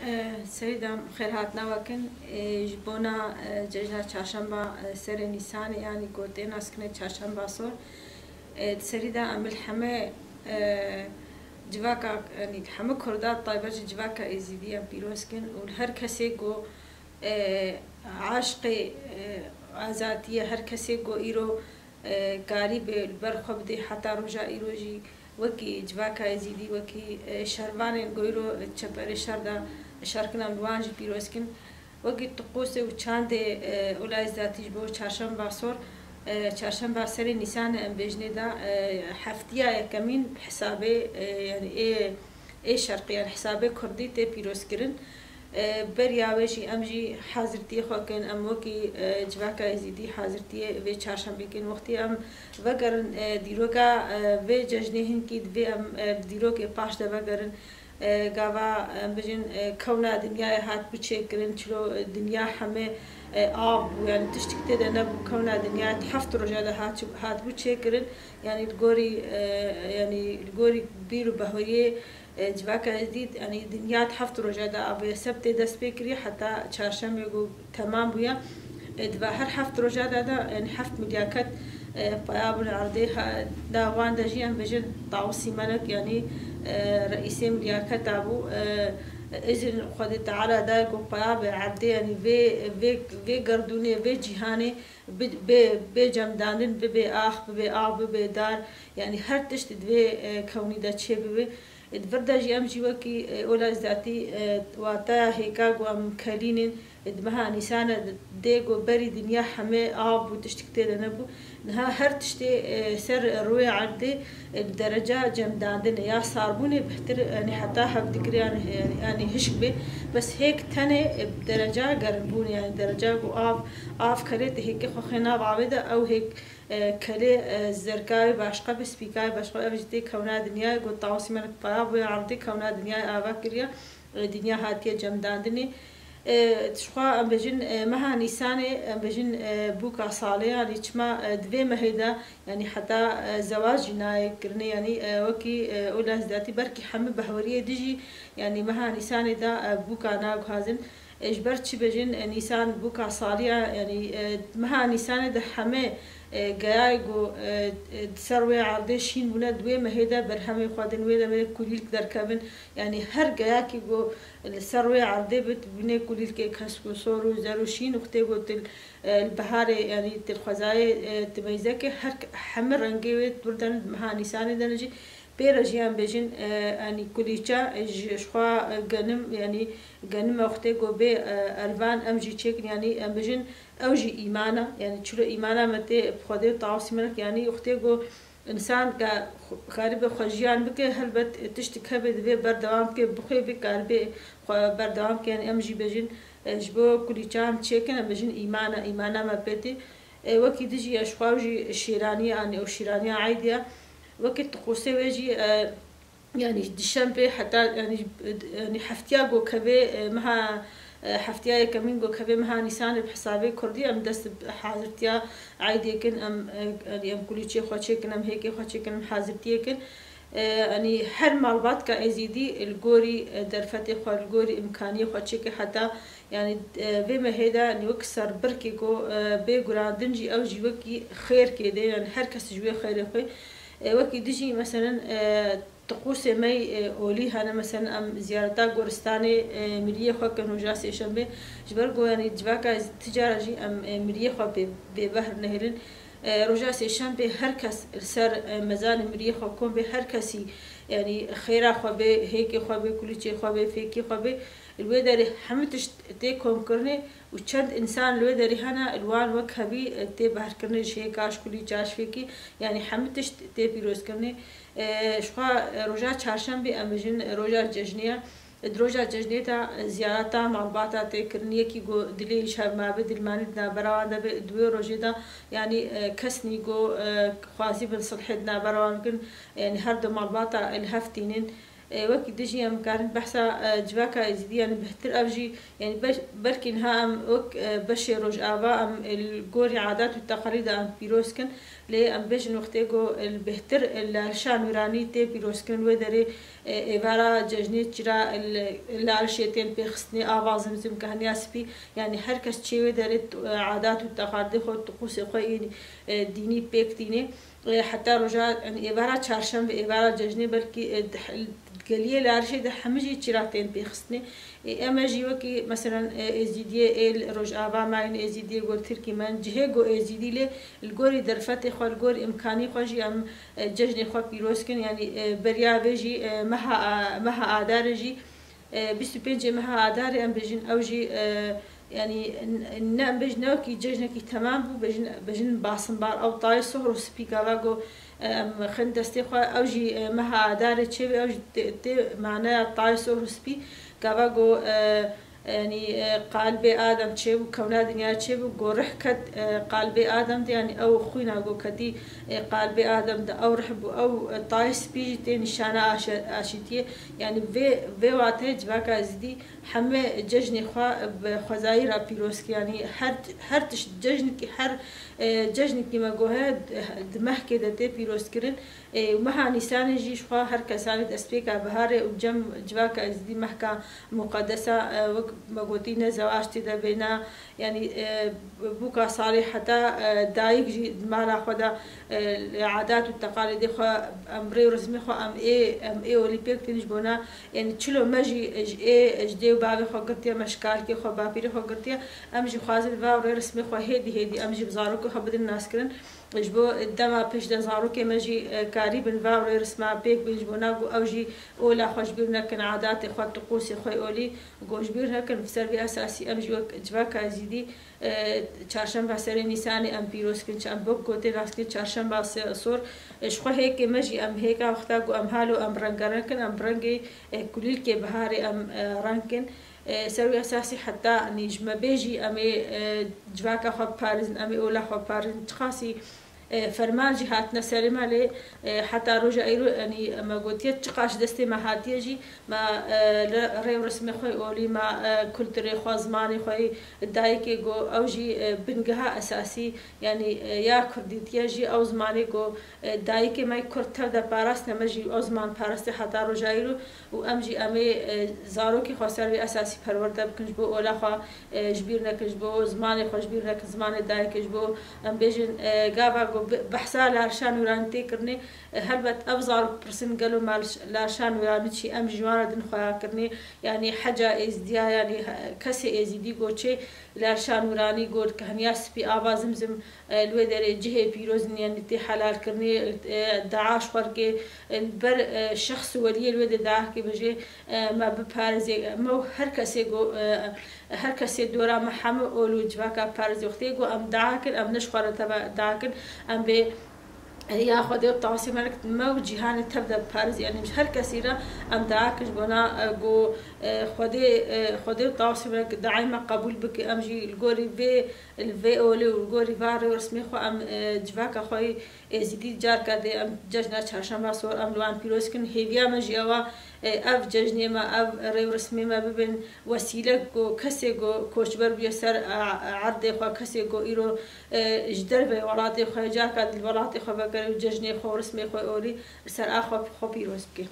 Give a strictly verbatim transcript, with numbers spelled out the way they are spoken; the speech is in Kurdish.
Serî de em xêrhatina we kin. Ê, ji bona, e, cejna çarşemba, e, serê Nîsanê, yanî ku tê naskirine çarşemba sor. Ê, di serî de em li heme, e, civaka, yanî li heme Kurda, taybet jî civaka Êzîdî em pîroz kin û li her kesê ku, e, aşqê, e, azadiyê, her kesê ku îro, e, karîbe li ber xwe bidê heta roja îro jî wekî civaka Êzîdî, wekî, e, şervanên ku îro çeperê şer de şer kin, em li wan jî pîroz kin. Wekî tiqûsê û çandê, e, Ola Êzîdî ji bo çarşemba sor, e, çarşemba serê Nîsanê em bêjinê de, e, heftiya yekemîn bi hesabê, e, yanî ê, ê şerqî, yanî hesabê kurdî tê pîrozkirin. E, beriya wê jî em jî hazirtiyê xwe kin, em wekî, e, civaka Êzîdî hazirtiyê vê çarşembê kin. Wextê em vegerin, e, dîroka, e, vê cejnê hinkî divê em, e, dîrokê paş de vegerin. E, gava, em bijin, e, kewna dinyayê hatibû çêkirin, çilo, e, dinya heme, e, av bû, yanî tiştik tê de nebû, kewna dinyayê di heft roja de hat-, hatibû çêkirin. Yanî li gorî, e, yanî li gorî bîr û bahuriyê, e, civaka Êzîdî, yanî dinya di heft roja de avê sebtê dest pê kiriye, heta çarşemê ku temam bûye. E, di va her heft roja de, de, yanî heft milyaket, e, paya bûn erdê ha-, da wan de jî em bijin Tawusî Melek, yanî, e, reîsê milyaketa bû, e, izin Xwedê Teala daye ku paya be erdê, yanî vê, vê, vê gerdûnê, vê cîhanê bi-, bê, bê cemdandin, bibe ax, bibe av, bibe dar, yanî her tişt di vê, e, kewnî de çê bibe. Di vir de jî em jî wekî, e, Ola Êzîdî, e, wataya hêka ku em kelînin, e, di meha Nîsanê de, dê ku berî dinya heme av bû, tiştik tê de nebû. Niha her tiştê, e, ser rûyê erdê, e, bi dereca cemdandinê ya sarbûnê bihtir, yanî heta hevdikiriyan, e, yanî hişk bê. Bes hêk tenê, e, bi dereca germbûnê, yanî dereca ku av, av kerê te hêkê xwe xê nav avê de, ew hêk, e, kelê, e, zerkayê başqa be, spîkayê başqa, ev jî tê kewna dinyayê, got Tawusî Melek paya bûye erdê, kewna dinyayê ava kiriye, e, dinya hatiye cemdandinê. E, jixwe em bêjin, e, meha Nîsanê, em bêjin, e, bûka salê, yanî çima, e, di vê mehê de, yanî heta, e, zewac jî nayê kirinê, yanî, e, wekî, e, Ola Êzîdî belkî hemî behweriyê dijî, yanî meha Nîsanê de, e, bûka naguhazin. E, ji ber çi bêjin, e, Nîsan bûka salî ye, yanî, e, meha Nîsanê de heme, e, geyayê ku, e, e, di ser wê erdê şîn bûne, di wê mehê de berhemê xwe din, wê demê de kulîlk derkevin. Yanî her geyakî ku li ser wê erdê bit, bûnê kulîlkê kesk û sor û zer û şîn û xitê ku til, e, li biharê, yanî til xwezayê, e, timeyzekê her, hemî rengê wê di wir de ne, di meha Nîsanê de ne jî. Pê re jî em bêjin, e, yanî kulîça, e, ji, ji xwe, e, genim, yanî genim wextê ku bê, e, elvan em jî çêkin, yanî em bêjin ew jî îman e, yanî çilo îmana me tê bi Xwedê û Tawusî Melek, yanî wextê ku însan ke xwe-, xerîbê xwe jiyan bike, helbet, e, tiştik hebe divê berdewam bike, bixwê bê karibê xwe berdewam bike, yanî em jî bêjin, e, ji bo kulîça em çêkin, em bêjin îman e, îmana me pê tê. E, wekî dijî ye ji xwe ew jî şêraniya, yanî ew şêraniya eydê ye. Wekî tiqûsê wê jî, e, yanî dişembê heta, yanî, yanî heftiya ku kevê, e, meha, e, heftiya yekemîn ku kevê meha Nîsanê bi hesabê kurdî em dest bi hazirtiya eydê kin, em, e, yanî em kulîçê xwe çêkin, em hêkê xwe çêkin, em hazirtiyê kin. E, yanî her malbatka Êzîdî li gorî, e, derfetê xwe, li gorî îmkaniyê xwe çêke heta, yanî, e, vê mehê de, yanî wek serbirkê ku, e, bê gurandin jî ew jî wekî xêrkê de, yanî her kes ji wê xêrê xwe. E, wekî dijî, meselen, e, tiqûsê me yê, e, olî hene, meselen, em ziyareta goristanê, e, miriyê xwe kin roja sêşembê. Ji ber ku, yanî, civaka ez ti cara jî em, e, miriyê xwe bê, bêbehr nehêlin. E, roja sêşembê her kes li ser, e, mezanê miriyê xwe kom bê, her kesî, yanî, xêra xwe bê, hêkê xwe bê, kulîçê xwe bê, fêkê xwe bê. Li wê derê hemû tişt tê komkirinê û çend însan li wê derê hene, li wan wek hebî, e, tê behrkirinê ji hêka, ji kulîça, ji fêkê, yanî hemû tişt tê pîrozkirinê. E, ji xwe, e, roja çarşembê em bijin, e, roja cejnê ye. Di roja cejnê de, e, ziyareta malbata tê kirin. Yekî ku dilê îş hev mabe, dilmanî di navbera wan de be, di wê rojê de, yanî, e, kes nî ku, e, xwazî bin silhê di navbera wan bikin, yanî her du malbata li hev tînin. E, wekî dijî em karin behsa, e, civaka Êzîdî, yanî bihtir ev jî, yanî beş-, belkî niha em wek, e, beşê Rojava em, e, li gorî adat û teqalîda em pîroz kin. Lê em bêjin wextê ku li bêhtir li Arşa Nûranî tê pîrozkirin wê derê, e, êvara cejnê çira li, li Arşê tên pêxistinê, ava zimzim, kehniya spî, yanî her kes çê wê derê, e, adat û teqaldê xwe, tiqûsê xwe yên, e, dînî pêk tînê. E, heta roja, yanî êvara çarşembe, êvara cejnê belkî, e, di-, geliyê li Arşê de hemî jî çira tên pêxistinê. Ê, em e jî wekî, meselen, e, Êzîdiyê ê li Rojava mayîn, Êzîdiyê got Tirkî me, cihê got Êzîdî lê li gorî derfetê xwe, li gorî îmkanî xwe jî em, e, cejnê xwe pîroz kin. Yanî, e, beriya vê jî, e, meha a-, meha Adarê jî, e, bîst û pêncê meha Adarê em bêjin, ew jî, e, yanî n-, ne em bêjin ne wekî cejnekî temam bû, bêjin, bêjin basimbar, ew tayê sohr û spî gava got, e, em xin destê xwe, ew jî, e, meha Adarê çêbû, ew jî tê, tê maneya tayê sohr û spî. Gava got, e, yanî, e, qalbê Adem çêbû, kewna dinya çêbû, got rih ket, e, qalbê Adem de, yanî ew xwîna got ketî, e, qalbê Adem de, ew rih bû, ew, e, tayê spî jî tê nîşana aşe-, aşîtiyê. Yanî vê, vê wateyê civaka Êzîdî hemê cejnê xwe bi xwezayî re pîroz kir. Yanî her, her tişt cejnikî, her, e, cejnikî me got heye, di mehkê de tê pîrozkirin. Ê, û meha Nîsanê jî ji xwe her kesanê destpêka biharê û cem civaka Êzidî mehka muqedesa, e, wek me gotî ne zewac tê de bê, ne, yanî, e, bûka salê heta, e, dayik jî di mala xwe de, e, li adat û teqalêdê xwe em rê û resmê xwe em ê, em ê olî pêk tînin ji bona, yanî çilo me jî ji ê, ji dê û bavê xwe girtiye, me ji kalkê xwe, bapîrê xwe girtiye, em jî xwazin va û rê resmê xwe hêdî hêdî em jî bi zarokê xwe bidin naskirin. Ji bo dema pêş de zarokê me jî, e, karîbin va rêrisma pêk bin, ji bo na ku ew jî ola xwe ji bîr nekin, adatê xwe, tiqûsê xwe olî ku ji bîr nekin. Bi ser vê esasî em jî wek civaka Êzîdî, e, çarşemba serê Nîsanê em pîroz kin, em wek gotê nas kin çarşemba se-, sor. E, ji xwe hêkê me jî em hêka wexta ku em halo em rengereng kin, em bi rengê, e, kulîlkê biharê em, e, reng kin. E, ser wî esasî heta, yanî, ji me bê jî em ê, e, civaka xwe biparêzin, em ê ola xwe biparêzin. Çiqasî, e, ferman jî hatine serê me lê, e, heta roja îro, yanî, me gotiye çiqas ji destê me hatiye jî me, e, li rê û resmê xwe yê olî, me, e, kulturê xwe, zimanê xwe yê dayikê got ew jî, e, bingeha esasî, yanî, e, ya kurdîtiye jî ew zimanê got, e, dayikê me yê kurd tev de parastine, me jî ew ziman parastî heta roja îro. Û em jî em ê, e, zarokê xwe ser vê esasî perwerde bikin, ji bo ola xwe, e, ji bîr nekin, ji bo zimanê xwe ji bîr nekin, zimanê dayikê, ji bo em bêjin, e, gava ku bi-, behsa Larşa Nûranî tê kirinê, e, helbet ev zarok pirsin gelo mal-, Larşa Nûranî çi, em ji wan re din xweya kirinê, yanî heca Êzidiya, yanî he-, kesê Êzidî got çê, Larşa Nûranî got kehniya spî ava zimzim, e, li wê derê cihê pîroz in, yanî tê helalkirinê, e, dua ji xwe dike, e, li ber, e, şexs û weliyê li wê de dua dike, bêje, e, me biparêzê, me û her kesê ku, e, her kesê dora me hemû ol û civaka parêzê. Wextê ku em dua kin, em ne ji xwe re teva dua kin, em bê, e, ya Xwedê û tasî me kin, me û cîhanê tev de parêz, yanî ji her kesî re em dua kin ji bona, e, ku, e, Xwedê, e, Xwedê û tasî me duayê me qebûl bike, em jî li gorî vê Li vê olê û li gorî va rêwresmê xwe em, e, civaka xwe yê Êzidî carka dê em cejna Çarşemba Sor em li wan pîroz kin. Hêviya me jî ew e, e, ev cejnê me, ev rêwresmê me bibin wesîlek ku kesê ku koçber bûye ser, e, erdê xwe, kesê ku îro, e, ji derveyê welatê xwe, carka dî li welatê xwe vegere û cejnê xwe û rismê xwe olî li ser a xwe, xwe pîroz bike.